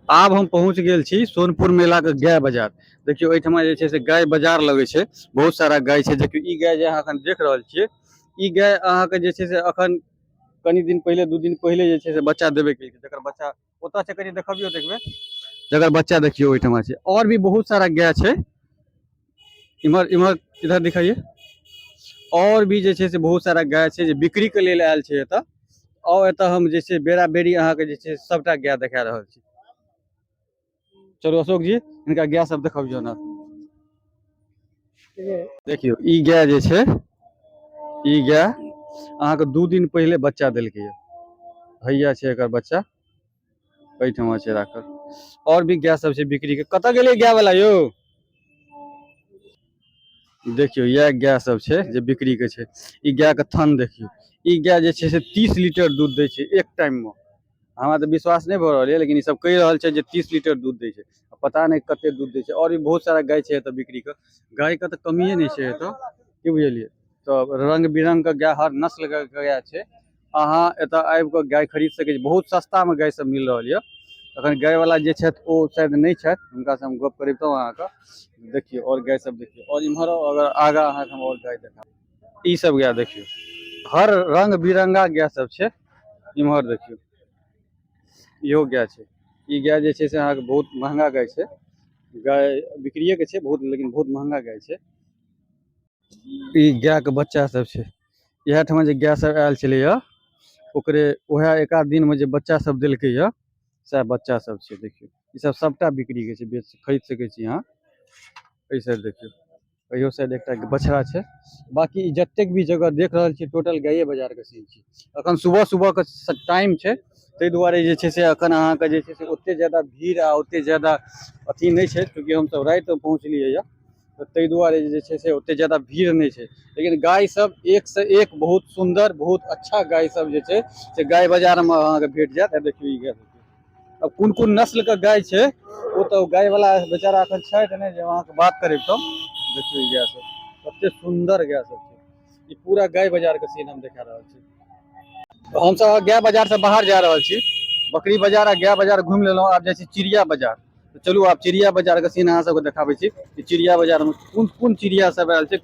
आब हम पहुंच गेल छी सोनपुर मेला के गाय बाजार। देखियौ एहिठमा जे छै से गाय बाजार लगै छै, बहुत सारा गाय छै। देखियौ ई गाय जे अहाँ एखन देख रहल छियै, ई गाय अहाँके जे छै से अखन कनि दिन पहिले, 2 दिन पहिले जे छै से बच्चा देबे केलकै, जकर बच्चा ओतऽ छै, कनि देखबियौ देखबै, जकर बच्चा देखियौ ओहिठमा छै। और भी बहुत सारा गाय छै, इम्हर इम्हर इधर दिखाइए। और भी जे छै से बहुत सारा गाय छै जे बिक्री के लेल आयल छै एतऽ। और एतऽ हम जे छै बेरा बेरी अहाँके जे छै सबटा गाय देखा रहल छी। चलू अशोक जी, हिनका गाय सब देखबियौ ने। देखियौ ई गाय जे छै, ई गाय अहाँके 2 दिन पहिले बच्चा देलकै यऽ, हैया छै एकर बच्चा, एहिठमा छै राखल। और भी गाय सब छै बिक्री के। कतऽ गेलै गाय वाला यौ? देखियौ इएह गाय सब छै जे बिक्री के छै। ई गाय के थन देखियौ, ई गाय जे छै से 30 लीटर दूध दै छै एक टाइम मे। हमरा तऽ विश्वास नहि भऽ रहल यऽ, लेकिन ई सब कहि रहल छै जे 30 लीटर दूध दै छै, पता नहि कते दूध दै छै। और भी बहुत सारा गाय छै एतऽ बिक्री के, गाय के तऽ कमिए नहि छै एतऽ, की बुझलियै। तऽ रंग बिरंग के गाय, हर नस्ल के गाय छै। अहाँ एतऽ आबि कऽ गाय खरीद सकै छी, बहुत सस्ता मे गाय सब मिल रहल यऽ। अखन गाय वाला जे छथि ओ शायद नहि छथि, हुनका से हम गप करितहुँ अहाँके। देखियौ और गाय सब देखियौ, और इम्हर अगर आगा अहाँके हम और गाय देखाब। ई सब गाय देखियौ, हर रंग बिरंगा गाय सब छै। इम्हर देखियौ इहो गाय छै। ई गाय जे छै से अहाँके बहुत महंगा गाय छै, गाय बिक्रिये के छै बहुत, लेकिन बहुत महंगा गाय छै। ई गाय के बच्चा सब छै। इएह ठमा जे गाय सब आयल छलैया ओकरे वएह एक आध दिन में जे बच्चा सब देलकै या सएह बच्चा सब छै। देखियौ ई सब सबटा बिक्री के छै, बेच खरीद सकै छी अहाँ। एहि साइड देखियौ, एहियो साइड एकटा बछड़ा छै। बाकी ई जतेक भी जगह देख रहल छी टोटल गाये बाजार के सीन छै। अखन सुबह सुबह के टाइम छै, ताहि दुआरे जे छै से अखन अहाँके जे छै से ओते ज्यादा भीड़ आ ओते ज्यादा अथी नहि छै, चूँकि हमसब राति मे पहुँचलियै यऽ, तऽ ताहि दुआरे जे छै से ओते ज्यादा भीड़ नहि छै। लेकिन गाय सब एक से एक बहुत सुन्दर बहुत अच्छा गाय सब जे छै से गाय बाजार मे अहाँके भेट जायत। आ देखियौ ई गाय देखियौ, अब कोन कोन नस्ल के गाय छै ओ तऽ गाय वाला बेचारा अखन छथि नहि जे अहाँके बात करितहुँ। देखियौ ई गाय सब कते सुन्दर गाय सब छै। ई पूरा गाय बाजार के सीन हम देखा रहल छी। तऽ हमसब गाय बाजार से बाहर जा रहल छी, बकरी बाजार आ गाय बाजार घुमि लेलहुँ, आब जाइ छी चिड़िया बाजार। तऽ चलू आब चिड़िया बाजार के सीन अहाँ सबके देखाबै छी कि चिड़िया बाजार मे कोन कोन चिड़िया सब आयल छै,